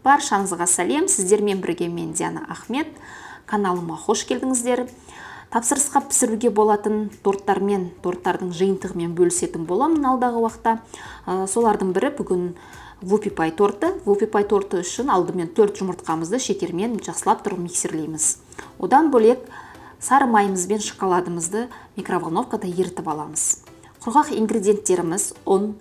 Баршаңызға сәлем, сіздермен бірге мен, Диана Ахмет. Каналыма қош келдіңіздер. Тапсырысқа пісіруге болатын торттармен, торттардың жиынтығымен бөлісетін боламын алдағы уақытта. Солардың бірі бүгін вупи пай торты. Вупи пай торты үшін алдымен 4 жұмыртқамызды шекермен жақсылап тұрып миксерлейміз. Одан бөлек сары майымыз бен шоколадымызды микроволновкада ерітіп аламыз. Құрғақ ингредиенттеріміз ұн,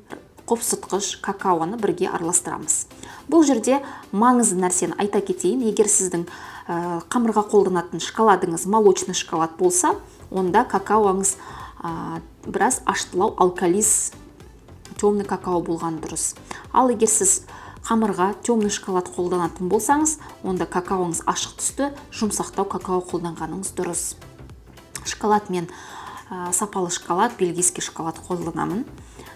қопсытқыш, какаоны бірге араластырамыз. Бұл жерде маңызды нәрсені айта кетейін. Егер сіздің қамырға қолданатын шоколадыңыз молочный шоколад болса, онда какаоңыз біраз аштылау, алкализ темный какао болған дұрыс. Ал егер сіз қамырға темный шоколад қолданатын болсаңыз, онда какаоңыз ашық түсті, жұмсақтау какао қолданғаныңыз дұрыс. Шоколад мен сапалы шоколад, бельгийский шоколад қолданамын.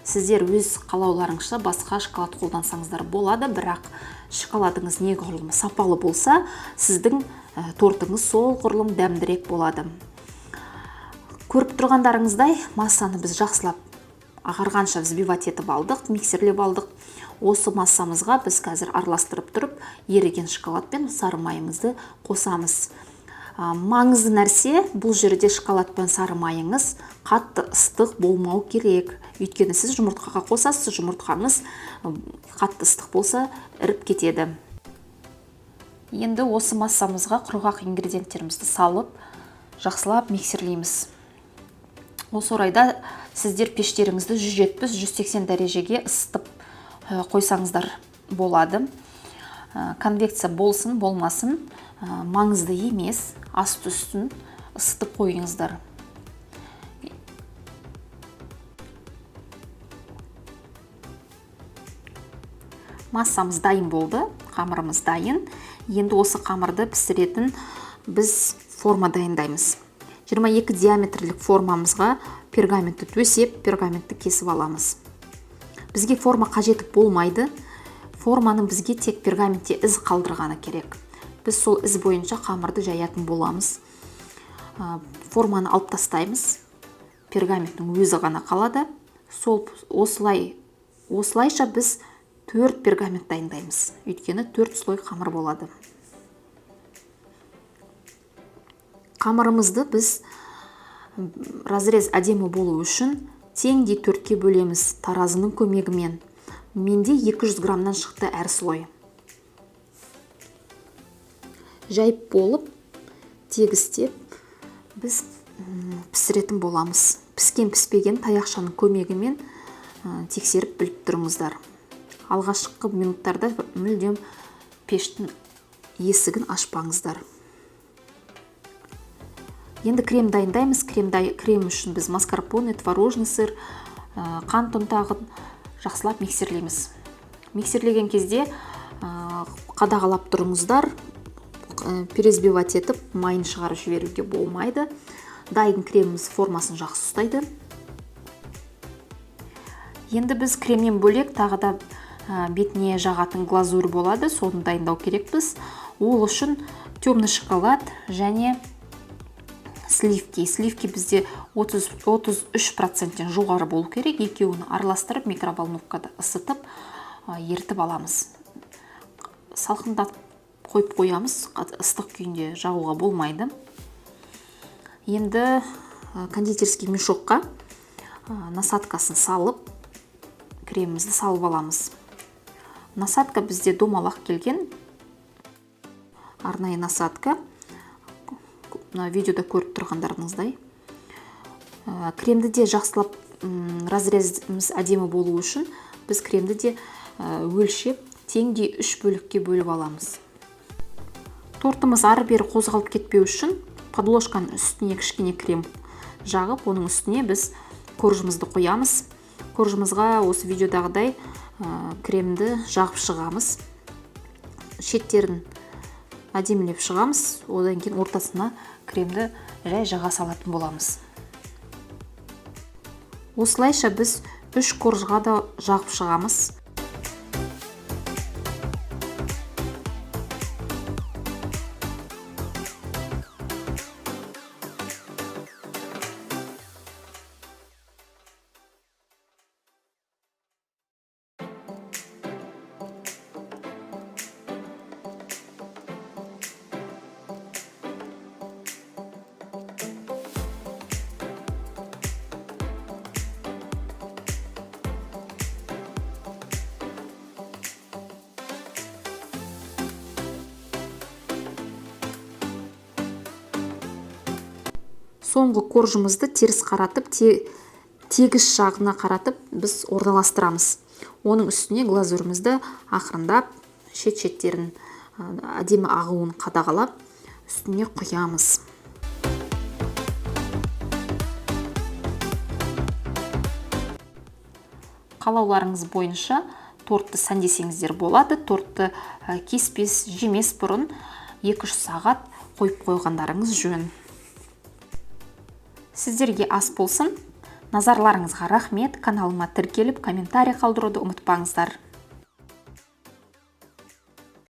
Сіздер өз қалауларыңызша басқа шоколад қолдансаңыздар болады, бірақ шоколадыңыз неғұрлым сапалы болса, сіздің тортыңыз сол құрлым дәмдірек болады. Көріп тұрғандарыңыздай, массаны біз жақсылап ағарғанша взбивать етіп алдық, миксерлеп алдық. Осы массамызға біз қазір араластырып тұрып, еріген шоколад пен сары майымызды қосамыз. Маңызды нәрсе, бұл жерде шоколад пен сары майыңыз қатты ыстық болмау керек. Өйткені сіз жұмыртқаға қосасыз, жұмыртқаңыз қатты ыстық болса іріп кетеді. Енді осы массамызға құрғақ ингредиенттерімізді салып, жақсылап миксерлейміз. Осы орайда сіздер пештеріңізді 170-180 дәрежеге ысытып қойсаңыздар болады. Конвекция болсын, болмасын, маңызды емес, асты үстін ысытып қойыңыздар. Массамыз дайын болды, қамырымыз дайын. Енді осы қамырды пісіретін біз форма дайындаймыз. 22 диаметрлік формамызға пергаментті төсеп, пергаментті кесіп аламыз. Бізге форма қажет болмайды. Форманың бізге тек пергаментте із қалдырғаны керек. Біз сол із бойынша қамырды жаятын боламыз. Форманы алып тастаймыз. Пергаменттің өзі ғана қалады. Осылайша біз 4 пергамент дайындаймыз. Өйткені 4 слой қамыр болады. Қамырымызды біз разрез әдемі болу үшін теңдей 4-ке бөлеміз таразының көмегімен. Менде 200 граммнан шықты әр слой. Жайып болып, тегістеп біз пісіретін боламыз. Піскен піспеген таяқшаның көмегімен тексеріп біліп тұрыңыздар. Алғашқы минуттарда мүлдем пештің есігін ашпаңыздар. Енді крем дайындаймыз. Крем үшін біз маскарпоне, творожный сыр, қант ұнтағын жақсылап миксерлейміз. Миксерлеген кезде қадағалап тұрыңыздар. Перезбивать етіп майын шығарып жіберуге болмайды. Дайын креміміз формасын жақсы ұстайды. Енді біз кремнен бөлек тағы да бетіне жағатын глазурь болады, соны дайындау керекпіз. Ол үшін темный шоколад және сливки. Сливки бізде 33 проценттен жоғары болу керек. Екеуін араластырып, микроволновкада ысытып, ерітіп аламыз. Салқындатып қойып қоямыз, ыстық күйінде жағуға болмайды. Енді кондитерский мешокқа насадкасын салып, кремімізді салып аламыз. Насадка бізде домалақ келген, арнайы насадка. Мына видеода көріп тұрғандарыңыздай. Кремді де жақсылап, разрезіміз әдемі болу үшін біз кремді де өлшеп теңдей 3 бөлікке бөліп аламыз. Тортымыз ары-бері қозғалып кетпеу үшін подложканың үстіне кішкене крем жағып, оның үстіне біз коржымызды қоямыз. Коржымызға осы видеодағыдай кремді жағып шығамыз. Шеттерін әдемілеп шығамыз. Одан кейін ортасына кремді жай жаға салатын боламыз. Осылайша біз 3 коржға да жағып шығамыз. Соңғы коржымызды теріс қаратып, тегіс жағына қаратып біз орналастырамыз. Оның үстіне глазурімізді ақырындап шет-шеттерін әдемі ағуын қадағалап үстіне құямыз. Қалауларыңыз бойынша тортты сәндесеңіздер болады. Тортты кеспес, жемес бұрын 2-3 сағат қойып қойғандарыңыз жөн. Сіздерге ас болсын. Назарларыңызға рахмет. Каналыма тіркеліп, комментарий қалдыруды ұмытпаңыздар.